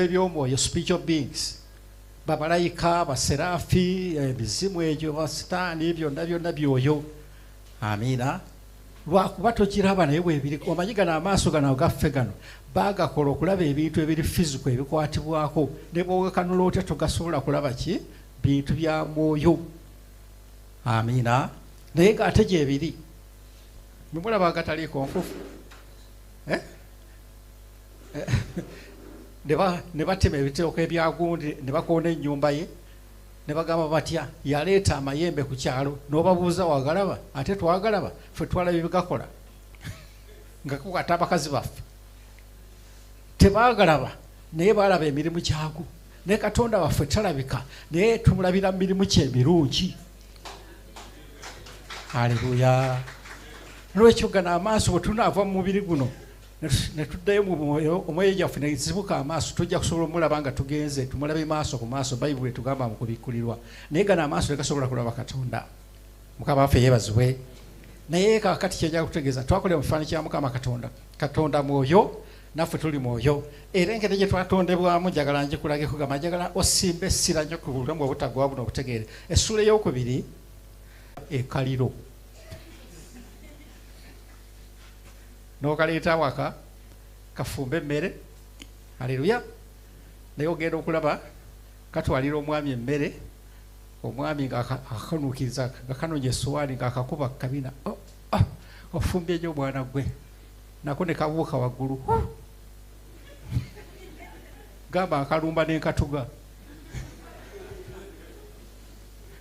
Eby'omwoyo, spiritual beings, bamalayika, baseraafi, emizimu egyo, basitaani, byonna byonna byoyo. Amiina. Lwakuba tokiraba, naye bwebiri. Omanyi gano amaaso gano agaffe gano baagakola okulaba ebintu ebiri physical, ebikwatibwako, ne bw'ogakanula otya togasobola kulaba ki bintu bya mwoyo. Amiina. Naye ng'ate gyebiri. Mwemulaba agataliiko nfufu, eh? Ne batema ebitooke ebyagundi ne bakoona ennyumba ye ne bagamba batya yaleeta amayembe ku kyalo, n'obabuuza wagalaba, ate twagalaba ffe, twalaba ebigakola nga kukwata abakazi baffe. Tebaagalaba, naye baalaba emirimu gyago. Naye Katonda waffe talabika, naye tumulabira mu mirimu kye emirungi. Aleluya. Lwekyo gano amaaso bwe tunaava mu mubiri guno ne tuddayo mu mwoyo, omwoyo gyaffe nezibuka amaaso, tujja kusobola omulaba nga tugenze tumulabe maaso ku maaso. Bayibuli etugamba mu Kubikkulirwa. Naye gano amaaso tegasobola kulaba Katonda. Mukama waffe yeebazibwe. Naye kakati kyenjagala kutegeeza, twakolera mu kifaananyi kya Mukama Katonda. Katonda mwoyo, naffe tuli mwoyo, era engeri gye twatondebwamu njagala ngikulage. Kugamba njagala osimba essira nnyo ku bulamu obutaggwaawo buno obutegeere. Essuula ey'okubiri, ekaliro n'okaleeta awaka kafumbe emmere. Aleluya. Naye ogenda okulaba katwalira omwami emmere, omwami ng'akanuukiriza nga kanoonya essowaani, ng'akakuba kabina, "Oh, oh, ofumbye nnyo omwana gwe." Nako ne kabuuka waggulu, gamba akalumba n'enkatuga.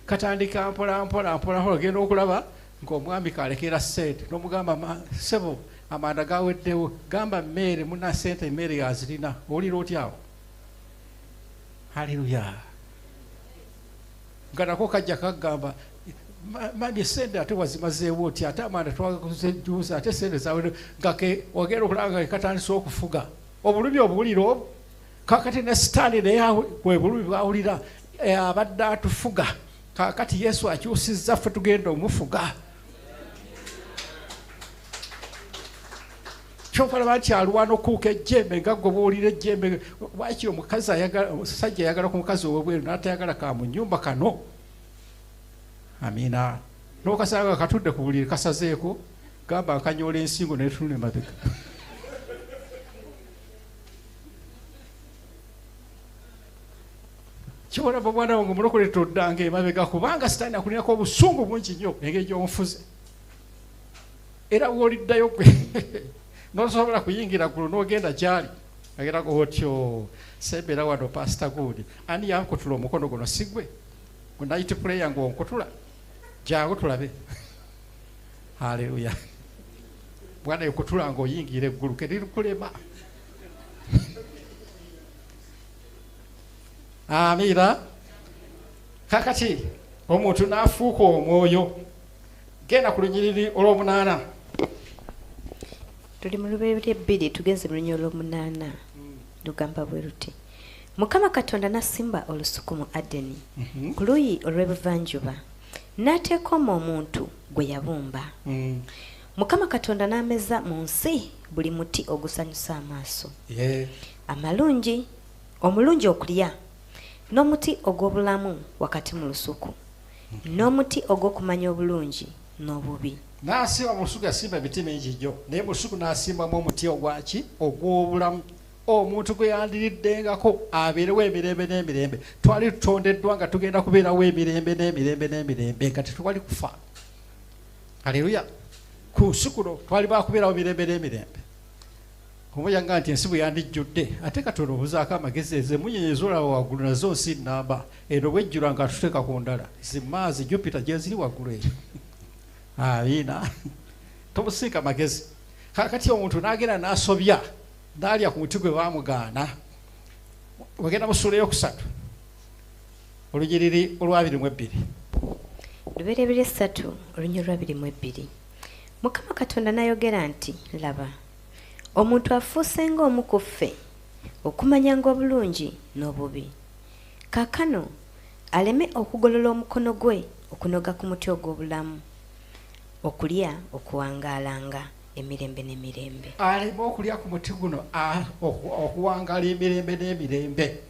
Katandika mpola mpola mpola mpola, ogenda okulaba ng'omwami kalekera ssente, n'omugamba, "Ssebo, amanda gaweddewo." Gamba mmere muna ssente, emmere yazirina. Owulira otyawo? Haleluya. Nga nako kajja kagamba, "Mami, esente ate wazimazeewo otya? Ate amanda twagakoze juuzi, ate sente zawedde." Nga ke wagenda okulaba nga katandise okufuga. Obulumi obuwulira obwo. Kakati ne Sitaani naye bwe bulumi bwawulira. Abadde atufuga, kakati Yesu akyusizza, ffe tugenda omufuga. Kyokalaba nti alwana okuuka ejjembe nga gwe bwowulira ejjembe. Lwaki omukazi ayagala, omusajja ayagala ku mukazi ow'ebweru n'atayagala ka mu nnyumba kano? Amiina. N'okasanga katudde ku buliri kasazeeko, gamba akanyoola ensingo netunula emabega. Kyolaba omwana wange omulokole, toddanga emabega, kubanga Sitaani akulinako obusungu bungi nnyo engeri gy'omufuze, era wooliddayo gwe nosobola kuyingira ggulu n'ogenda gyali, agenda otyo sembeera wano, pasita gundi, ani yankutula omukono guno? Si gwe ku night prayer ng'onkutula? Jangu tulabe. Haleluya. Bwana ekutula ng'oyingira eggulu keririkulema. Amiina. Kakati omuntu n'afuuka omwoyo. Genda ku lunyiriri olw'omunaana. Tuli mu Lubereberye 2, tugenze mu lunyiriri olw'omunaana. Lugamba bwe luti: Mukama Katonda n'asimba olusuku mu Adeni ku luuyi olw'ebuvanjuba, n'ateeka omwo omuntu gwe yabumba. Mukama Katonda n'ameza mu nsi buli muti ogusanyusa amaaso, amalungi, omulungi okulya, n'omuti ogw'obulamu wakati mu lusuku, n'omuti ogw'okumanya obulungi n'obubi. N'asimba mu lusuku, yasimba emiti mingi nnyo, naye mu lusuku n'asimbamu omuti ogwaki? Ogw'obulamu, omuntu gwe yandiriddengako abeerewo emirembe n'emirembe. Twali tutondeddwa nga tugenda kubeerawo emirembe n'emirembe n'emirembe, nga tetwali kufa. Aleluya. Ku nsi kuno twali bakubeerawo mirembe n'emirembe. Omuyanga nti ensi bwe yandijjudde, ate Katonda obuzaako amagezi, ezo emunyenye zolaba waggulu nazo nsi nnamba. Eno bwejjula nga tuteeka ku ndala, zi Mars, Jupiter gyeziri waggulu eyo. Amiina. Tomusiika magezi. Kakati omuntu n'agenda n'asobya, n'alya ku muti gwe baamugaana. Wegenda mu ssuula eyokusatu, olunyiriri olw'22. Lubereberye 3, olunyiriri olw'22. Mukama Katonda n'ayogera nti, "Laba, omuntu afuuse ng'omu ku ffe okumanyanga obulungi n'obubi. Kaakano aleme okugolola omukono gwe okunoga ku muti ogw'obulamu okulya okuwangaalanga." Emirembe n'emirembe. Aleme okulya ku muti guno okuwangaala emirembe n'emirembe.